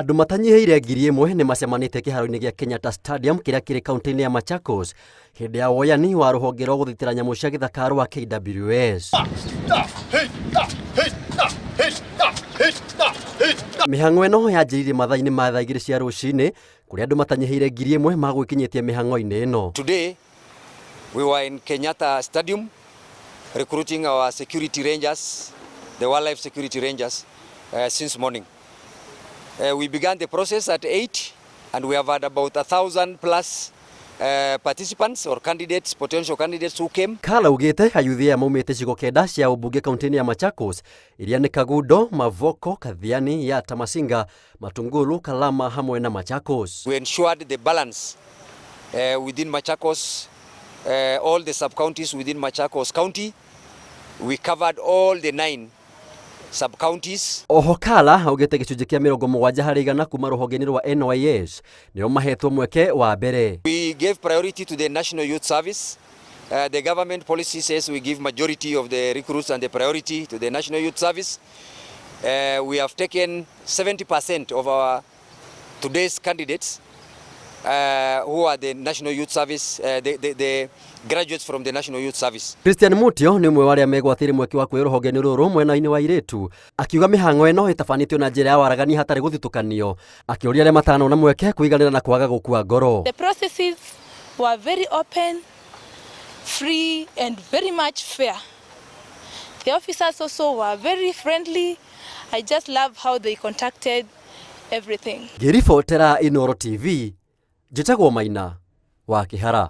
Andũ matanyihĩire 1,000 nĩ macemanĩtie kĩharo-inĩ gĩa Kenyatta Stadium kĩrĩa kĩrĩ kaunti-inĩ ya Machakos hĩndĩ ya woyani wa rũhonge rwa gũthitĩra nyamũ cia gĩthaka rwa KWS. Mĩhang'o ĩno yanjĩrĩirie mathaa-inĩ ma thaa 2 cia rũcinĩ kũrĩa andũ matanyihĩire 1,000 magwĩkinyĩtie mĩhang'o-inĩ ĩno. Today we were in Kenyatta Stadium recruiting our security rangers, the wildlife security rangers, since morning. We began the process at 8 and we have had about 1,000 plus participants or candidates, potential candidates who came. Kala augĩte ayuthi aya maumĩte icigo kenda cia ũmbunge kaunti-inĩ ya Machakos iria nĩ Kagundo, Mavoko, Kathiani, Yatta, Masinga, Matungulu, Kalama hamwe na Machakos. We ensured the balance within Machakos, all the sub-counties within Machakos County. We covered all the 9 sub-counties. Oho Kala augĩte gĩcunjĩ kĩa 70% kuma rũhonge-inĩ rwa NYS nĩo mahetwo mweke wa mbere. We gave priority to the National Youth Service. The government policy says we give majority of the recruits and the priority to the National Youth Service. We have taken 70% of our today's candidates who are the National Youth Service, the graduates from the National Youth Service. Christian Mutio nĩ ũmwe wa arĩa megwatĩire mweke wa kuoya rũhonge-inĩ rũrũ mwena-inĩ wa airĩtu, akiuga mĩhang'o ĩno ĩtabanĩtio na njĩra ya waragania hatarĩ gũthutũkanio, akĩũria arĩa matanona mweke kũiganĩra na kwaga gũkua ngoro. The processes were very open, free and very much fair. The officers also were very friendly. I just love how they contacted everything. Ngĩribotera Inooro TV, njĩtagwo Maina wa Kĩhara.